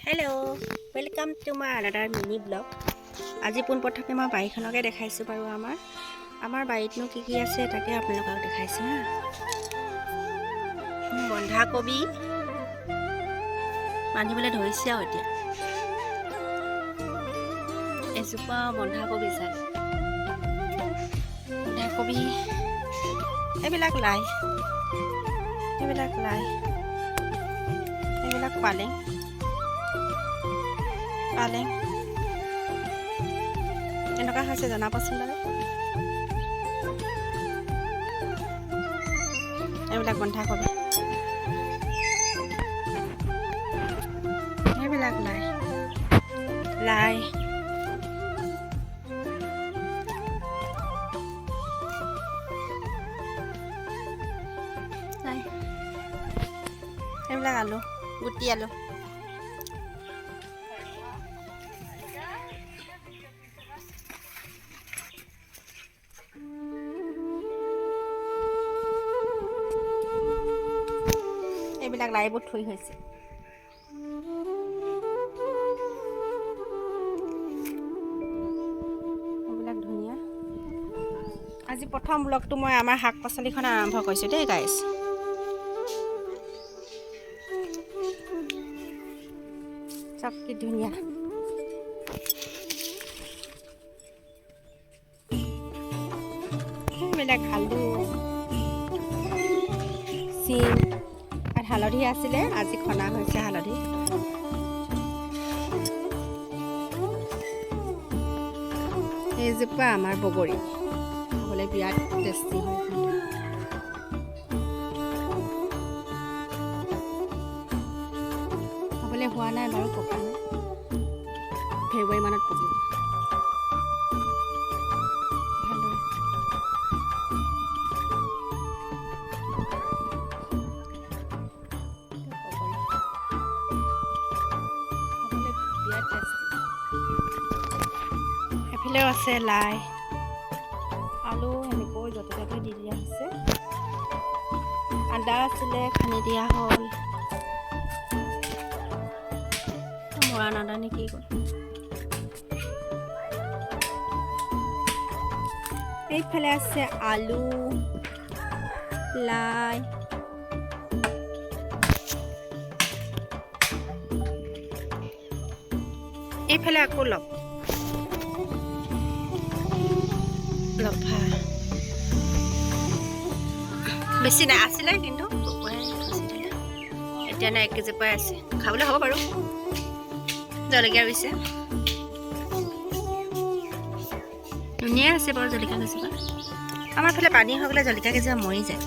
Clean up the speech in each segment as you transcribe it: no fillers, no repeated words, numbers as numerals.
Hello, welcome to my another mini vlog. আজি পোনপ্ৰথমে মই বাৰীখনকে দেখাইছোঁ বাৰু। আমাৰ বাৰীতনো কি কি আছে, তাকে আপোনালোকক দেখাইছোঁ। হা, বন্ধাকবি বান্ধিবলৈ ধৰিছে আৰু এতিয়া এজোপা বন্ধাকবি চাগে, বন্ধাকবি। এইবিলাক লাই, এইবিলাক লাই, এইবিলাক পালেং। পালেং কেনেকুৱা হৈছে জনাবচোন বাৰু। এইবিলাক বন্ধাকবি, এইবিলাক লাই, লাই। লাই, এইবিলাক আলু, গুটি আলু। এইবিলাক লাইবোৰ থৈ হৈছে। এইবিলাক ধুনীয়া। আজি প্ৰথম ব্লগটো মই আমাৰ শাক পাচলিখন আৰম্ভ কৰিছোঁ দেই গাইছ। চাওক কি ধুনীয়া। এইবিলাক আলু, চিম আৰু হালধি আছিলে, আজি খনা হৈছে হালধি। এইজোপা আমাৰ বগৰী, খাবলৈ বিৰাট টেষ্টি হয় কিন্তু। খাবলৈ হোৱা নাই বাৰু, পকা নাই, ফেব্ৰুৱাৰী মানত পকিব ভালদৰে। বগৰী খাবলৈ বিৰাট টেষ্টি। এইফালেও আছে লাই, আলু, এনেকৈ য'তে ত'তে দি দিয়া হৈছে। আদা আছিলে, খান্দি দিয়া হ'ল। মৰাণ আদা নে কি কয়। এইফালে আছে আলু, লাই। এইফালে আকৌ লফা বেছি নাই, আছিলে কিন্তু কুকুৰাই খুচি দিলে। এতিয়া নাই, 1 কেজি পৰাই আছে, খাবলৈ হ'ব বাৰু। জলকীয়া ৰুইছে, ধুনীয়া আছে বাৰু জলকীয়া কেইজোপা। আমাৰ ফালে পানী হৈ গ'লে জলকীয়া কেইজোপা মৰি যায়।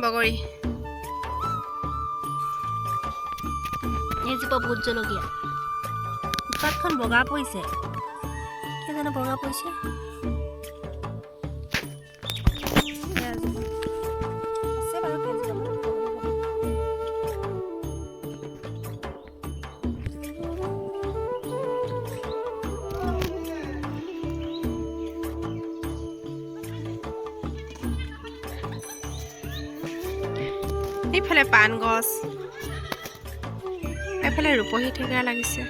বগৰী, এইজোপা ভোট জলকীয়া, পাতখন বগা পৰিছে, কিয় জানো বগা পৰিছে। এজোপা আছে বাৰু কেইজোপামান খাবলৈ হ'ব। এইফালে পাণ গছ, এইফালে ৰূপহী থেকেৰা লাগিছে।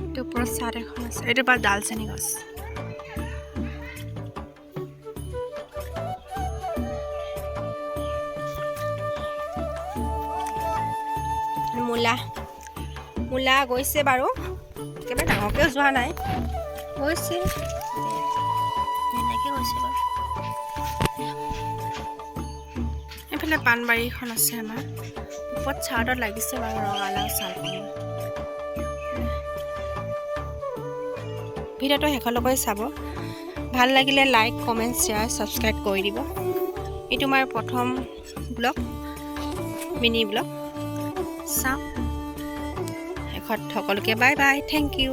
এইটো ওপৰত চাট এখন আছে। এইটো পৰা ডালচেনি গছ। মূলা, মূলা গৈছে বাৰু, একেবাৰে ডাঙৰকেও যোৱা নাই, গৈছে, ধুনীয়াকৈ গৈছে বাৰু। এইফালে পাণবাৰীখন আছে আমাৰ। ওপৰত চাদত লাগিছে বাৰু ৰঙালাও, চাল কোমোৰা। ভিডিঅ'টো শেষলৈকে চাব। ভাল লাগিলে লাইক, কমেণ্ট, শ্বেয়াৰ, ছাবস্ক্ৰাইব কৰি দিব। এইটো আমাৰ প্ৰথম ব্লগ, মিনি ব্লগ। চাওঁ শেষত। সকলোকে বাই বাই, thank U.